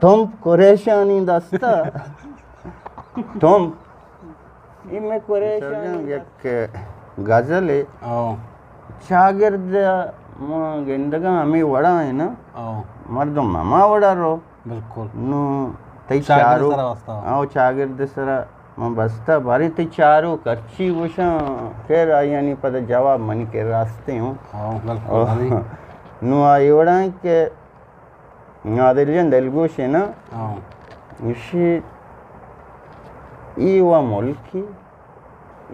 تمپ قریشانی دستا۔ تمپ۔ اے مئے قریشانی سرجم یک غزلے۔ او۔ چاگرد ما گندگاں ہمے وڑا ہیں نا۔ او۔ مردم ہما وڑا رو۔ بالکل۔ نو تئی چاگرد چارو۔ سرا واسطہ۔ او چاگرد سرا من بستہ، باریں تئی چارو کرچی گوشاں، خیر آیانی پدا جواب منی کہ راستے ہوں۔ او، بالکل، او۔ ہمیں۔ نو آئی وڑا ہیں کہ نادل جان دلگوش ہے نا؟ ہاں۔ ایشی، ای و ملکی،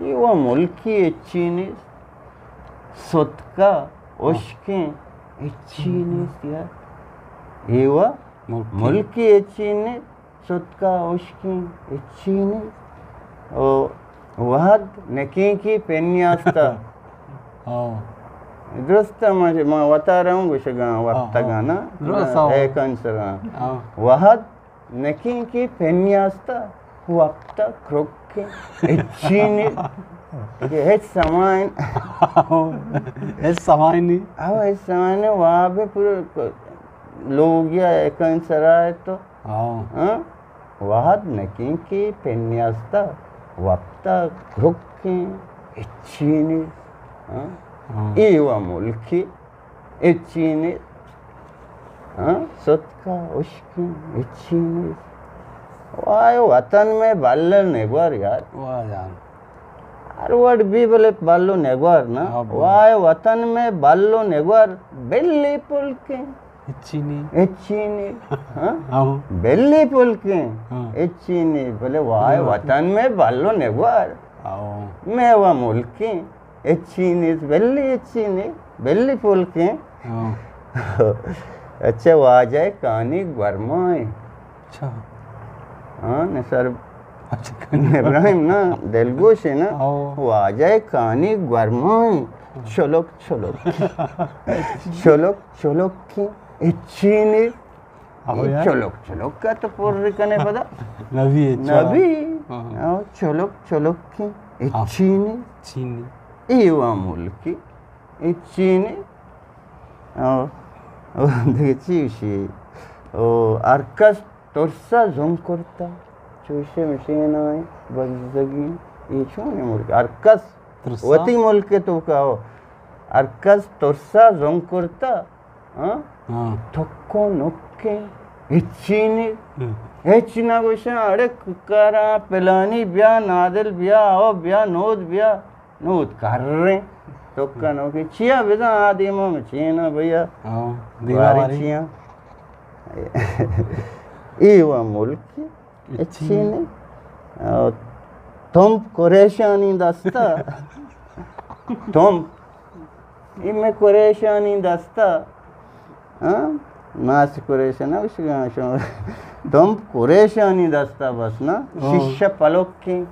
ای و ملکی اچی نیست، ستکا اشکیں اچی نیست یار۔ ای و ملکی۔ ملکی اچی نیست، ستکا اشکیں اچی نیست۔ او وہد نکینکی پنیاستا۔ ہاں۔ درست، ما، ما وتارا ہوں گوشگاں، ہاں، وپتگاں ہاں۔ نا؟ درست، ہاں۔ اے کنسراں۔ ہاں۔ وہد نکینکی پنیاستا، وپتا کرکیں اچی نیست۔ کہ ہچ سمائن۔ ہچ سمائن نہیں۔ او ہچ سمائن، واب پورا لوگ یا اے کنسرا ہے تو۔ ہاں۔ ہاں؟ وہد نکینکی پنیاستا، وپتا کرکیں اچی نیست۔ ہاں؟ ہاں۔ ای و ملکی اچی نیست۔ ہاں؟ ستکا اشکیں اچی نیست۔ وائے وطن میں بل نگور یار۔ واہ یار۔ ہر وڑ بھی بلے بل و نگور نا۔ ہاں، بل۔ وائے وطن میں بل و نگور، بلی پلکیں۔ ہچی نی۔ ہچی نی۔ ہاں؟ ہاں۔ بلی پلکیں۔ ہاں۔ ہچی نی۔ بلے وائے ہاں۔ وطن میں بل و نگور۔ ہاں۔ میں و ملکیں۔ ہچی نی۔ بلی ہچی نی۔ بلی پلکیں۔ ہاں۔ اچھا، واجہ کانی گورمائیں۔ اچھا۔ ہاں، نثار اچھا، کانی ابراہیم نا، دلگوش ہے نا۔ ہاں۔ واجہ کانی گورمائیں۔ چلک چلک۔ چلک چلک کی ہچی نی۔ آہو یار۔ چلک چلک کا تو پر کنے پدا۔ نبی ہے، چلک۔ نبی۔ ہاں۔ آہو، چلک چلک کی ہچی نی۔ ہچی نی۔ ای و ملکی ہچی نی۔ آہو۔ او دگہ چی گوشی؟ او ہر کس ترسا زنگ کرتا، چوشیں مشینائیں بزگی، اے چونیں ملک؟ ہر کس ترسا؟ وتی ملک توکا ہو۔ ہر کس ترسا زنگ کرتا، ہاں؟ ہاں۔ تھکو نکیں، ہچی نی، ہم۔ ہچ نہ گوشاں، اڑے ککارا پلانی بیا، نادل بیا، او بیا، نود بیا۔ نود کریں۔ تو کنو کہ چیا بزاں آ دیما میں چینا بھیا۔ ہاں، دیما باری واری۔ چیاں۔ ای و ملکی اچی نی۔ آ، تمپ قریشانی دستا۔ تمپ۔ ای میں قریشانی دستا۔ ہاں؟ ناس قریش نہ گوشگاں شما۔ تمپ قریشانی دستا بس نا۔ ہاں۔ شیشہ پلکیں۔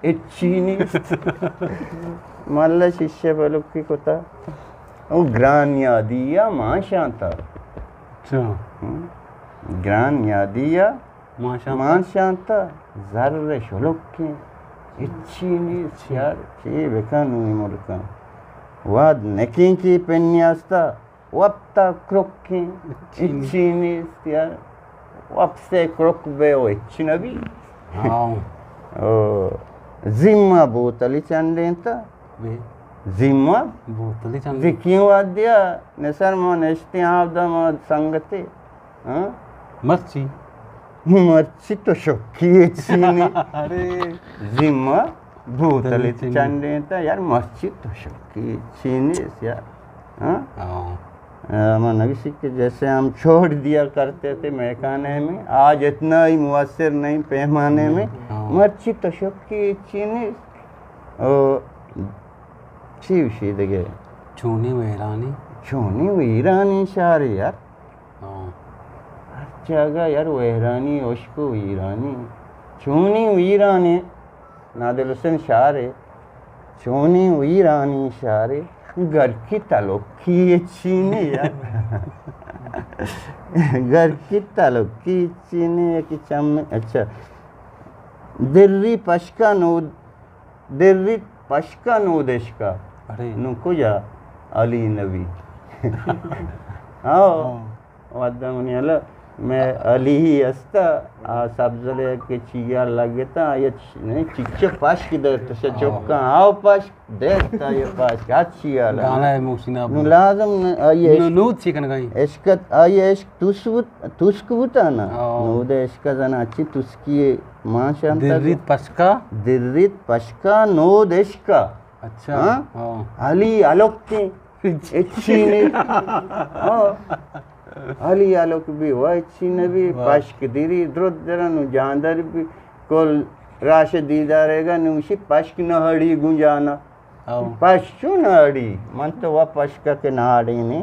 ہچی نیست۔ ملا شیشہ پلکی کتا۔ او گران یادی یا مان شانتا۔ اچھا۔ ہم۔ گران یادی یا مان شانتا۔ مان شانتا۔ زر شلکیں۔ ہچی نیست یار۔ چی بکن نوی ملکاں۔ واد نکیں کی پنیاستا۔ وپتا کرکیں، ہچی نی۔ ہچی نیست یار۔ وپسے کرک بے و ہچ نبی۔ ہاں۔ او، زیما بوتلی چنڈینتا۔ بے۔ زیما؟ بوتلی چنڈینتا۔ زکیں وادیا، نثار ما نشتیں آب دا ما سنگتے۔ ہاں؟ مرچی؟ مرچی تو شکی ہچی نی۔ ارے۔ زیما بوتلی چنڈینتا۔ چنڈینتا یار، مرچی تو شکی ہچی نیست یار۔ ہاں؟ ہاں۔ آ، من نگوشی کہ جیسے ہم چھوڑ دیا کرتے تھے میخانے میں، آج اتنا ہی مؤثر نہیں پیمانے میں۔ ہاں۔ مرچی تو شکی ہچی نیست۔ او، چی گوشی دگہ؟ چونی ویرانی۔ چونی ویرانی شاری یار۔ ہاں۔ ہر جاگہ یار ویرانی، ہشک و ویرانی۔ چونی ویرانی۔ نادل حسین شارے، چونیں ویرانی شارے، گرکی تلکی چینی یا۔ گرکی تلکی چینی یا کہ چم، اچھا۔ دری پشکا نود، دری پشکا نودشکا۔ ارے۔ نو کجا؟ علی نبی۔ ہاں۔ ہاں۔ ودا منی ہلا میں علی ہی ہستا، آ سبزلے کہ چیا لگتا، یہ چ-، نہیں، چچے پشک دیتا، سے ہاں۔ چکا آو پشک دیتا، یہ پشک، اچھی حال ہے۔ گانا ہے محسن آپ نو کا۔ لازم نہ، آئی نو، عشق، نو چی کن گئی؟ عشق، آئی عشق تس بوت-، تسک بوتا نا۔ ہاں۔ نو دے عشق زنا اچھی تسکی ماں شانتا۔ درریت پشکا۔ درریت پشکا نود عشقا۔ اچھا۔ ہاں؟ ہاں۔ علی الوکیں۔ اچھی نیست۔ ہاں۔ علی الوک بی و اچھی نبی، واہ۔ پشک دیری درد درن و جاندر بی کل راش دیدارے گا نوشی پشک نہ ہڑی گنجانا۔ ہاں۔ پشک چون ہڑی؟ من تو و پشک کے ناڑی نے۔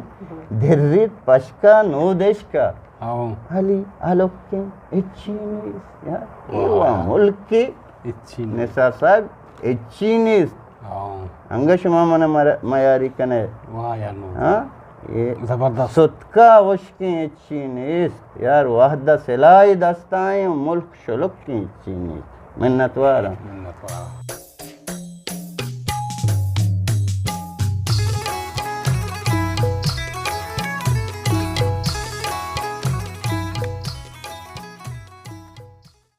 دھریت پشکا نود عشقا۔ ہاں۔ علی الوکیں اچھی نیست۔ یار، اے واہ۔ و ملک کے اچھی نیست۔ نثار صاحب، اچھی نیست۔ ہاں۔ انگہ شما من مر-، میاری کنے۔ واہ یار نو۔ ہاں؟ یہ زبردست۔ ستکا وشکیں اچھی نیست۔ یار وحدہ سلائی دستائیں ملک شلکیں اچھی نیست۔ منتوار ہاں۔